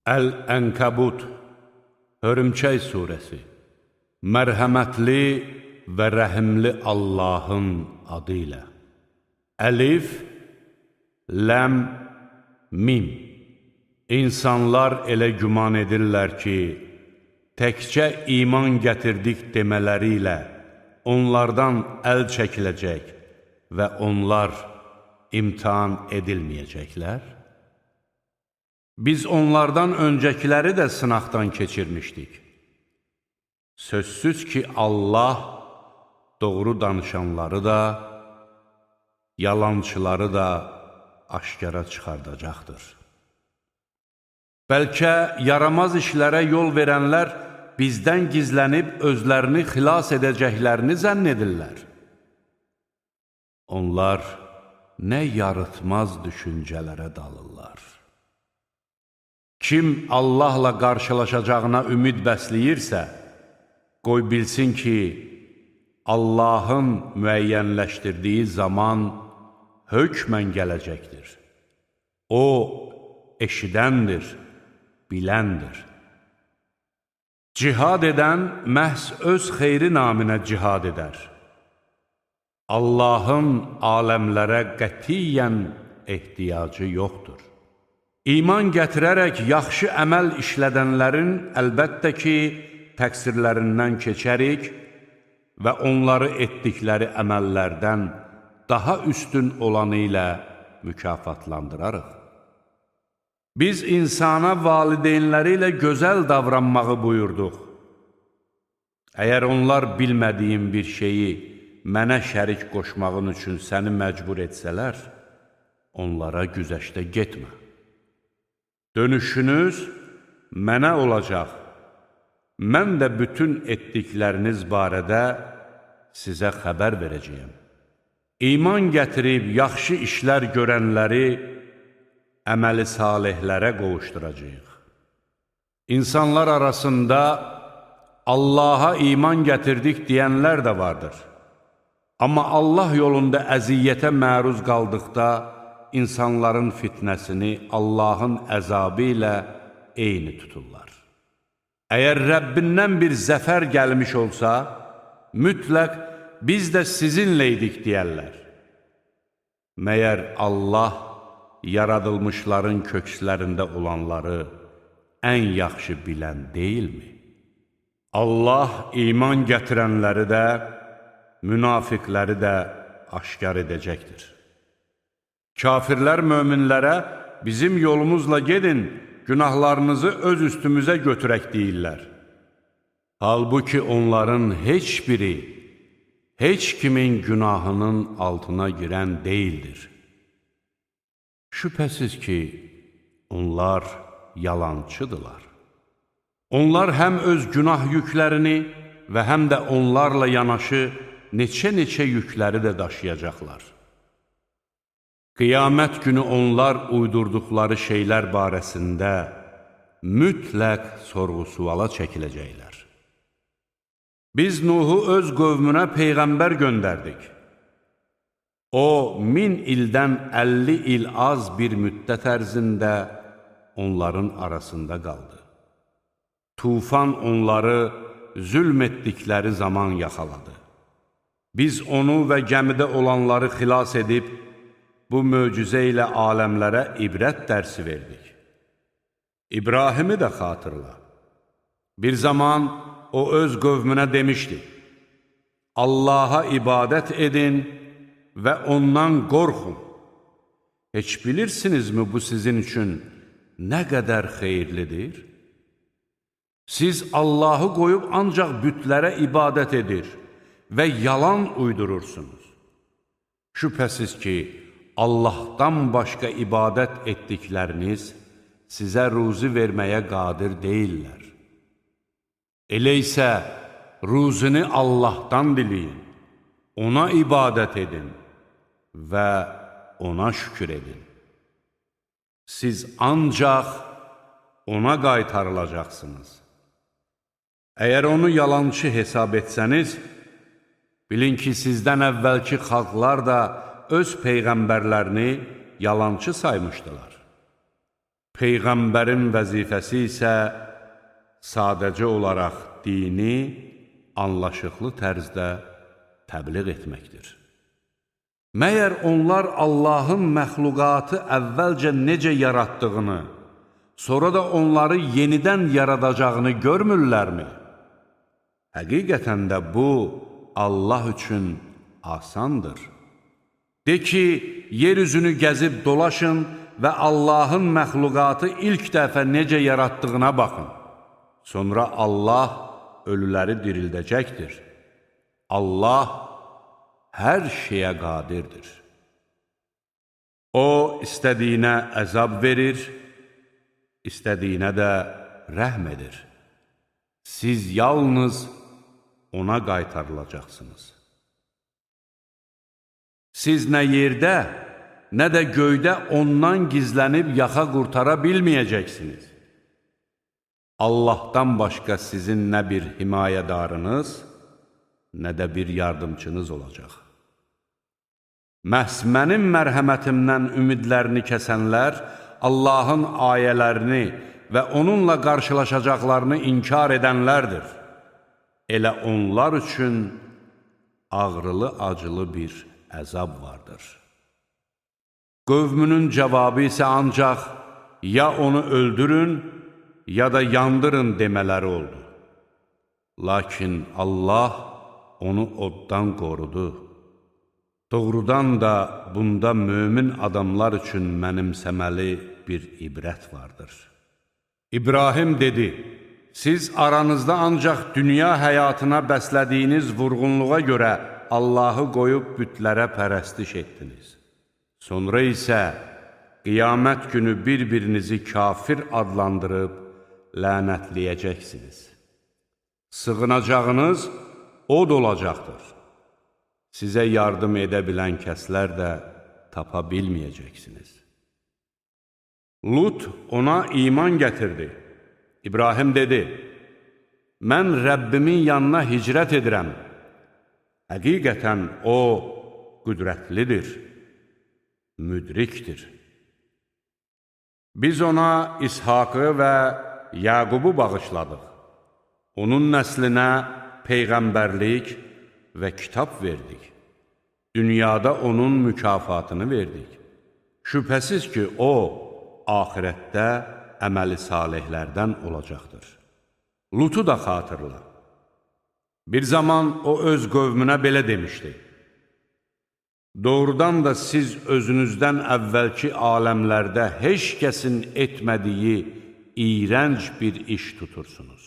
Əl-Ənkəbut, Hörümçək surəsi. Mərhəmətli və rəhimli Allahın adı ilə. Əlif, Ləm, Mim. İnsanlar elə güman edirlər ki, təkcə iman gətirdik demələri ilə onlardan əl çəkiləcək və onlar imtahan edilməyəcəklər. Biz onlardan öncəkiləri də sınaqdan keçirmişdik. Sözsüz ki, Allah doğru danışanları da, yalançıları da aşkara çıxardacaqdır. Bəlkə yaramaz işlərə yol verənlər bizdən gizlənib özlərini xilas edəcəklərini zənn edirlər. Onlar nə yaratmaz düşüncələrə dalırlar. Kim Allahla qarşılaşacağına ümid bəsləyirsə, qoy bilsin ki, Allahın müəyyənləşdirdiyi zaman hökmən gələcəkdir. O, eşidəndir, biləndir. Cihad edən məhz öz xeyri naminə cihad edər. Allahın aləmlərə qətiyyən ehtiyacı yoxdur. İman gətirərək yaxşı əməl işlədənlərin əlbəttə ki, təqsirlərindən keçərik və onları etdikləri əməllərdən daha üstün olanı ilə mükafatlandırarıq. Biz insana valideynləri ilə gözəl davranmağı buyurduq. Əgər onlar bilmədiyin bir şeyi mənə şərik qoşmağın üçün səni məcbur etsələr, onlara güzəştə getmə. Dönüşünüz mənə olacaq. Mən də bütün etdikləriniz barədə sizə xəbər verəcəyəm. İman gətirib yaxşı işlər görənləri əməli salihlərə qovuşduracağıq. İnsanlar arasında Allaha iman gətirdik deyənlər də vardır. Amma Allah yolunda əziyyətə məruz qaldıqda insanların fitnəsini Allahın əzabı ilə eyni tuturlar. Əgər Rəbbindən bir zəfər gəlmiş olsa, mütləq biz də sizinlə idik deyərlər. Məyər Allah yaradılmışların kökslərində olanları ən yaxşı bilən deyilmi? Allah iman gətirənləri də, münafiqləri də aşkar edəcəkdir. Kafirlər möminlərə bizim yolumuzla gedin, günahlarınızı öz üstümüzə götürək deyirlər. Halbuki onların heç biri, heç kimin günahının altına girən deyildir. Şübhəsiz ki, onlar yalançıdırlar. Onlar həm öz günah yüklərini və həm də onlarla yanaşı neçə-neçə yükləri də daşıyacaqlar. Qiyamət günü onlar uydurduqları şeylər barəsində mütləq sorğu-suala çəkiləcəklər. Biz Nuhu öz qövmünə peyğəmbər göndərdik. O, 1000 ildən 50 il az bir müddət ərzində onların arasında qaldı. Tufan onları zülm etdikləri zaman yaxaladı. Biz onu və gəmidə olanları xilas edib, bu möcüzə ilə aləmlərə ibrət dərsi verdik. İbrahimi də xatırla. Bir zaman o öz qövmünə demişdi, Allaha ibadət edin və ondan qorxun. Heç bilirsinizmi bu sizin üçün nə qədər xeyirlidir? Siz Allahı qoyub ancaq bütlərə ibadət edir və yalan uydurursunuz. Şübhəsiz ki, Allahdan başqa ibadət etdikləriniz sizə ruzi verməyə qadir deyillər. Elə isə ruzini Allahdan diləyin, ona ibadət edin və ona şükür edin. Siz ancaq ona qaytarılacaqsınız. Əgər onu yalançı hesab etsəniz, bilin ki, sizdən əvvəlki xalqlar da öz peyğəmbərlərini yalançı saymışdılar. Peyğəmbərin vəzifəsi isə sadəcə olaraq dini anlaşıqlı tərzdə təbliğ etməkdir. Məyər onlar Allahın məxluqatı əvvəlcə necə yaratdığını, sonra da onları yenidən yaradacağını görmürlərmi? Həqiqətən də bu, Allah üçün asandır. De ki, yer üzünü gəzib dolaşın və Allahın məxluqatı ilk dəfə necə yaratdığına baxın. Sonra Allah ölüləri dirildəcəkdir. Allah hər şeyə qadirdir. O, istədiyinə əzab verir, istədiyinə də rəhm edir. Siz yalnız ona qaytarılacaqsınız. Siz nə yerdə, nə də göydə ondan gizlənib yaxa qurtara bilməyəcəksiniz. Allahdan başqa sizin nə bir himayədarınız, nə də bir yardımçınız olacaq. Məhz mənim mərhəmətimdən ümidlərini kəsənlər, Allahın ayələrini və onunla qarşılaşacaqlarını inkar edənlərdir. Elə onlar üçün ağrılı-acılı bir əzab vardır. Qövmünün cavabı isə ancaq ya onu öldürün, ya da yandırın demələri oldu. Lakin Allah onu oddan qorudu. Doğrudan da bunda mömin adamlar üçün mənimsəməli bir ibrət vardır. İbrahim dedi, siz aranızda ancaq dünya həyatına bəslədiyiniz vurğunluğa görə Allahı qoyub bütlərə pərəstiş etdiniz. Sonra isə qiyamət günü bir-birinizi kafir adlandırıb lənətləyəcəksiniz. Sığınacağınız od olacaqdır. Sizə yardım edə bilən kəslər də tapa bilməyəcəksiniz. Lut ona iman gətirdi. İbrahim dedi, mən Rəbbimin yanına hicrət edirəm. Həqiqətən o qüdrətlidir, müdrikdir. Biz ona İshakı və Yaqubu bağışladıq. Onun nəslinə peyğəmbərlik və kitab verdik. Dünyada onun mükafatını verdik. Şübhəsiz ki, o, axirətdə əməli salihlərdən olacaqdır. Lutu da xatırla. Bir zaman o öz qövmünə belə demişdi. Doğrudan da siz özünüzdən əvvəlki aləmlərdə heç kəsin etmədiyi iyrənc bir iş tutursunuz.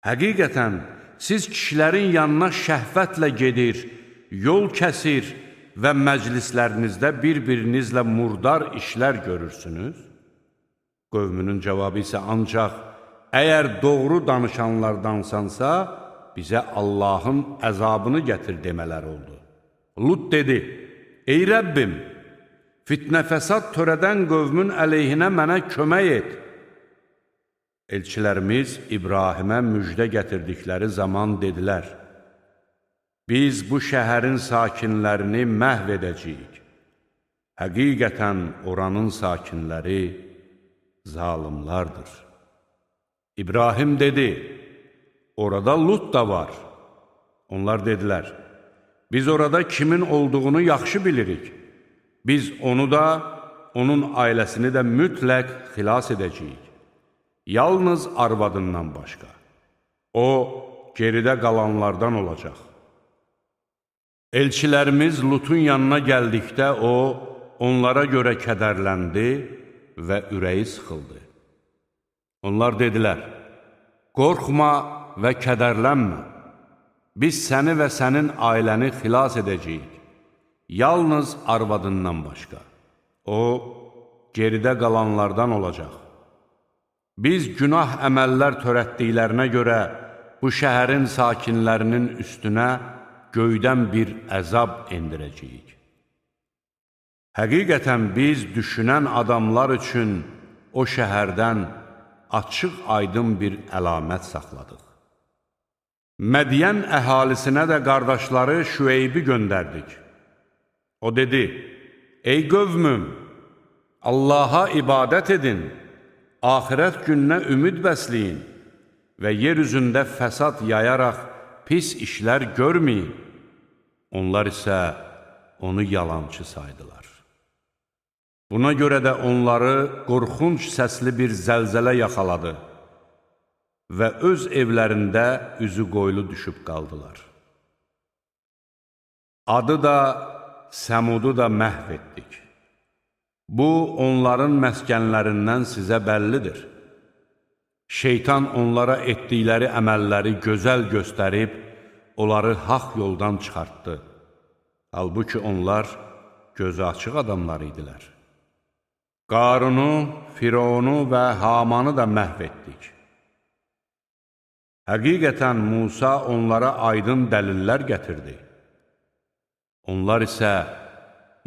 Həqiqətən, siz kişilərin yanına şəhvətlə gedir, yol kəsir və məclislərinizdə bir-birinizlə murdar işlər görürsünüz. Qövmünün cavabı isə ancaq, əgər doğru danışanlardansansa, bizə Allahın əzabını gətir demələri oldu. Lut dedi, ey Rəbbim, fitnə fəsad törədən qövmün əleyhinə mənə kömək et. Elçilərimiz İbrahimə müjdə gətirdikləri zaman dedilər, biz bu şəhərin sakinlərini məhv edəcəyik. Həqiqətən oranın sakinləri zalimlardır. İbrahim dedi, orada Lut da var. Onlar dedilər, biz orada kimin olduğunu yaxşı bilirik. Biz onu da, onun ailəsini də mütləq xilas edəcəyik. Yalnız arvadından başqa. O, geridə qalanlardan olacaq. Elçilərimiz Lutun yanına gəldikdə o, onlara görə kədərləndi və ürəyi sıxıldı. Onlar dedilər, qorxma və kədərlənmə. Biz səni və sənin ailəni xilas edəcəyik. Yalnız arvadından başqa. O, geridə qalanlardan olacaq. Biz günah əməllər törətdiklərinə görə bu şəhərin sakinlərinin üstünə göydən bir əzab endirəcəyik. Həqiqətən biz düşünən adamlar üçün o şəhərdən açıq aydın bir əlamət saxladıq. Mədiyən əhalisinə də qardaşları Şüeybi göndərdik. O dedi, ey qövmüm, Allaha ibadət edin, axirət gününə ümid bəsləyin və yer üzündə fəsad yayaraq pis işlər görməyin. Onlar isə onu yalançı saydılar. Buna görə də onları qorxunc səsli bir zəlzələ yaxaladı və öz evlərində üzü qoylu düşüb qaldılar. Adı da, Səmudu da məhv etdik. Bu, onların məskənlərindən sizə bəllidir. Şeytan onlara etdikləri əməlləri gözəl göstərib, onları haqq yoldan çıxartdı. Halbuki onlar gözü açıq adamlar idilər. Qarunu, Fironu və Hamanı da məhv etdik. Həqiqətən Musa onlara aydın dəlillər gətirdi. Onlar isə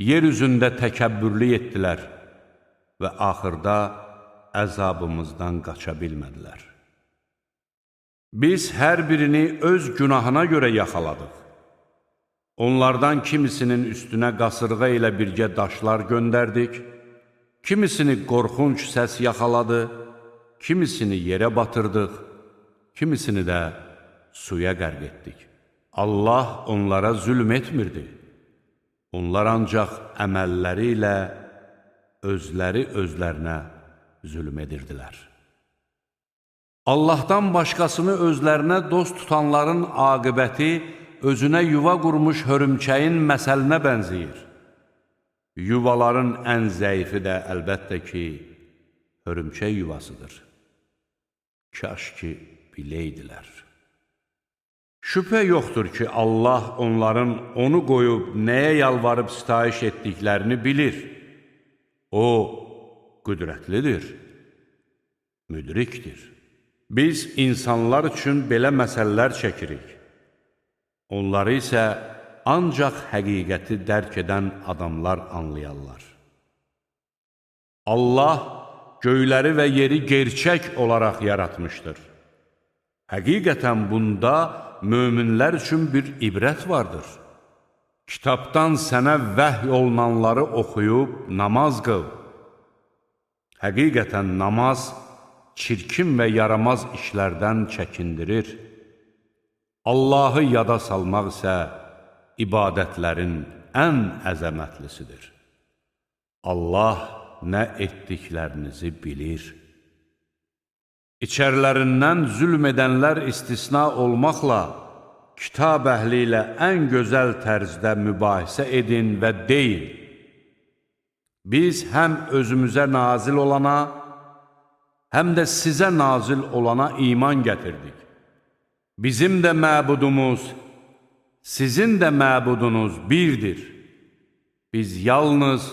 yer üzündə təkəbbürlük etdilər və axırda əzabımızdan qaça bilmədilər. Biz hər birini öz günahına görə yaxaladıq. Onlardan kimisinin üstünə qasırğa ilə birgə daşlar göndərdik, kimisini qorxunc səs yaxaladı, kimisini yerə batırdıq, kimisini də suya qərq etdik. Allah onlara zülm etmirdi. Onlar ancaq əməlləri ilə özləri özlərinə zülm edirdilər. Allahdan başqasını özlərinə dost tutanların aqibəti özünə yuva qurmuş hörümçəyin məsəlinə bənzəyir. Yuvaların ən zəifi də əlbəttə ki, hörümçək yuvasıdır. Kaş ki, biləydilər. Şübhə yoxdur ki, Allah onların onu qoyub nəyə yalvarıb sitayiş etdiklərini bilir. O, qüdrətlidir, müdrikdir. Biz insanlar üçün belə məsələlər çəkirik. Onları isə ancaq həqiqəti dərk edən adamlar anlayarlar. Allah göyləri və yeri gerçək olaraq yaratmışdır. Həqiqətən bunda möminlər üçün bir ibrət vardır. Kitabdan sənə vəhy olunanları oxuyub namaz qıl. Həqiqətən namaz çirkin və yaramaz işlərdən çəkindirir. Allahı yada salmaq isə ibadətlərin ən əzəmətlisidir. Allah nə etdiklərinizi bilir. İçərilərindən zülm edənlər istisna olmaqla, kitab əhli ilə ən gözəl tərzdə mübahisə edin və deyin: Biz həm özümüzə nazil olana, həm də sizə nazil olana iman gətirdik. Bizim də məbudumuz, sizin də məbudunuz birdir. Biz yalnız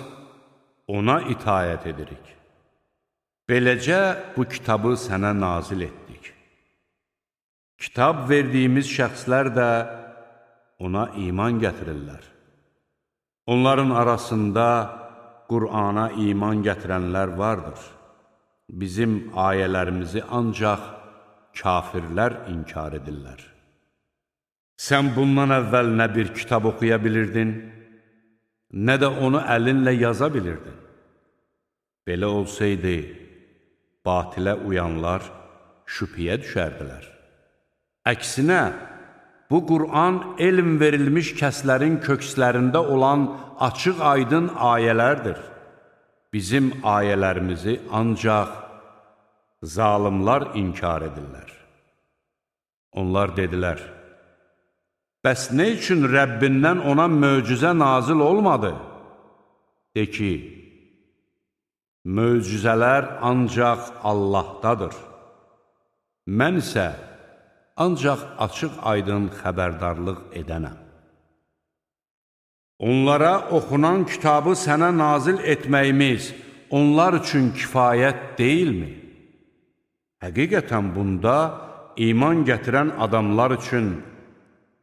ona itaət edirik. Beləcə bu kitabı sənə nazil etdik. Kitab verdiyimiz şəxslər də ona iman gətirirlər. Onların arasında Qur'ana iman gətirənlər vardır. Bizim ayələrimizi ancaq kafirlər inkar edirlər. Sən bundan əvvəl nə bir kitab oxuya bilirdin, nə də onu əlinlə yaza bilirdin. Belə olsaydı, batilə uyanlar şübhəyə düşərdilər. Əksinə, bu Qur'an elm verilmiş kəslərin kökslərində olan açıq-aydın ayələrdir. Bizim ayələrimizi ancaq zalimlar inkar edirlər. Onlar dedilər: Bəs nə üçün Rəbbindən ona möcüzə nazil olmadı? De ki, möcüzələr ancaq Allahdadır. Mən isə ancaq açıq-aydın xəbərdarlıq edənəm. Onlara oxunan kitabı sənə nazil etməyimiz onlar üçün kifayət deyilmi? Həqiqətən bunda iman gətirən adamlar üçün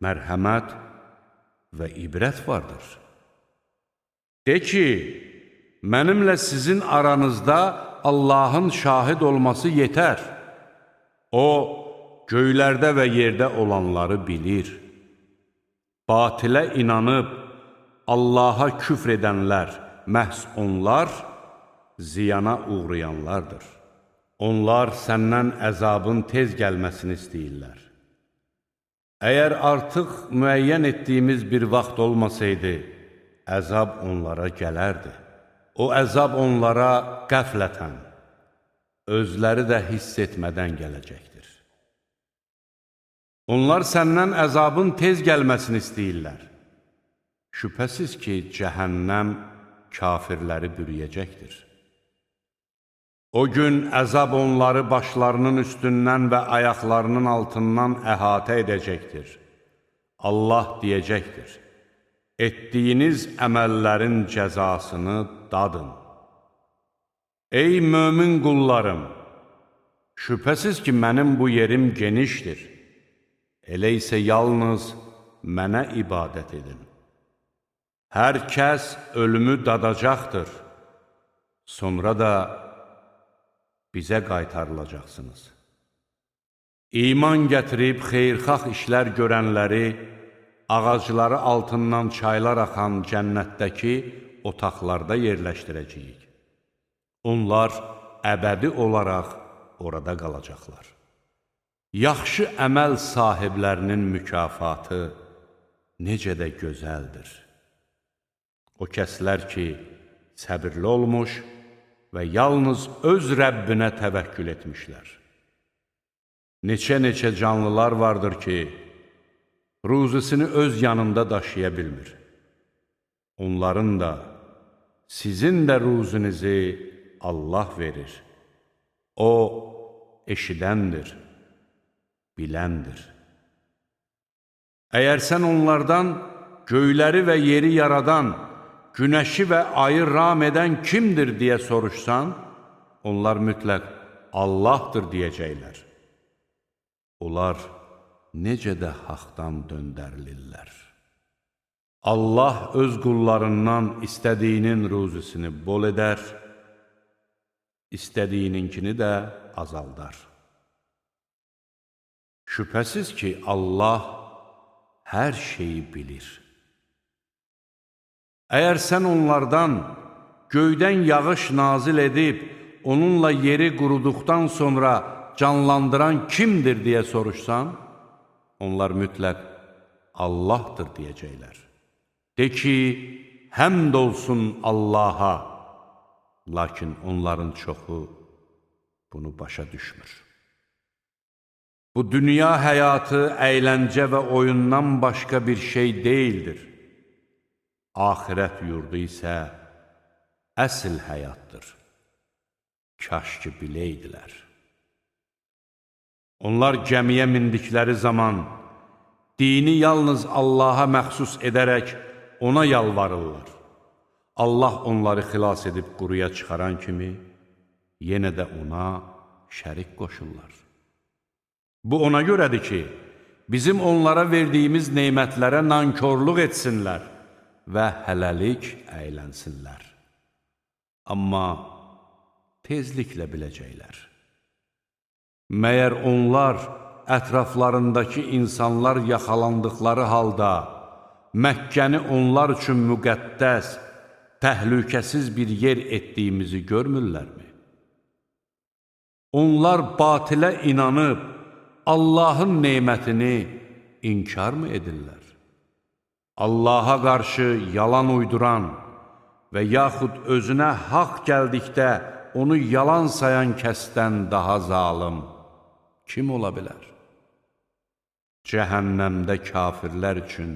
mərhəmət və ibrət vardır. De ki, mənimlə sizin aranızda Allahın şahid olması yetər. O, göylərdə və yerdə olanları bilir. Batilə inanıb Allaha küfr edənlər, məhz onlar ziyana uğrayanlardır. Onlar səndən əzabın tez gəlməsini istəyirlər. Əgər artıq müəyyən etdiyimiz bir vaxt olmasaydı, əzab onlara gələrdi. O əzab onlara qəflətən, özləri də hiss etmədən gələcəkdir. Onlar səndən əzabın tez gəlməsini istəyirlər. Şübhəsiz ki, cəhənnəm kafirləri bürüyəcəkdir. O gün əzab onları başlarının üstündən və ayaqlarının altından əhatə edəcəkdir. Allah deyəcəkdir: etdiyiniz əməllərin cəzasını dadın. Ey mömin qullarım! Şübhəsiz ki, mənim bu yerim genişdir. Elə isə yalnız mənə ibadət edin. Hər kəs ölümü dadacaqdır. Sonra da bizə qaytarılacaqsınız. İman gətirib xeyirxah işlər görənləri, ağacları altından çaylar axan cənnətdəki otaqlarda yerləşdirəcəyik. Onlar əbədi olaraq orada qalacaqlar. Yaxşı əməl sahiblərinin mükafatı necə də gözəldir. O kəslər ki, səbirli olmuş və yalnız öz Rəbbinə təvəkkül etmişlər. Neçə-neçə canlılar vardır ki, ruzisini öz yanında daşıya bilmir. Onların da, sizin də ruzinizi Allah verir. O, eşidəndir, biləndir. Əgər sən onlardan göyləri və yeri yaradan, günəşi və ayı ram edən kimdir deyə soruşsan, onlar mütləq Allahdır deyəcəklər. Onlar necə də haqdan döndərilirlər. Allah öz qullarından istədiyinin ruzisini bol edər, istədiyininkini də azaldar. Şübhəsiz ki, Allah hər şeyi bilir. Əgər sən onlardan göydən yağış nazil edib, onunla yeri quruduqdan sonra canlandıran kimdir deyə soruşsan, onlar mütləq Allahdır deyəcəklər. De ki, həmd olsun Allaha, lakin onların çoxu bunu başa düşmür. Bu dünya həyatı əyləncə və oyundan başqa bir şey deyildir. Axirət yurdu isə əsl həyatdır. Kaş ki biləydilər. Onlar gəmiyə mindikləri zaman dini yalnız Allaha məxsus edərək ona yalvarırlar. Allah onları xilas edib quruya çıxaran kimi yenə də ona şərik qoşurlar. Bu ona görədir ki, bizim onlara verdiyimiz nemətlərə nankorluq etsinlər və hələlik əylənsinlər. Amma tezliklə biləcəklər. Məyər onlar ətraflarındakı insanlar yaxalandıqları halda Məkkəni onlar üçün müqəddəs, təhlükəsiz bir yer etdiyimizi görmürlərmi? Onlar batilə inanıb Allahın nemətini inkar mı edirlər? Allaha qarşı yalan uyduran və yaxud özünə haqq gəldikdə onu yalan sayan kəsdən daha zalım kim ola bilər? Cəhənnəmdə kafirlər üçün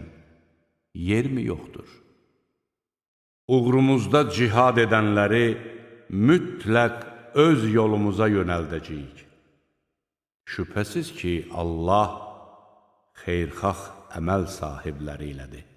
yer mi yoxdur? Uğrumuzda cihad edənləri mütləq öz yolumuza yönəldəcəyik. Şübhəsiz ki, Allah xeyirxah əməl sahibləri ilədir.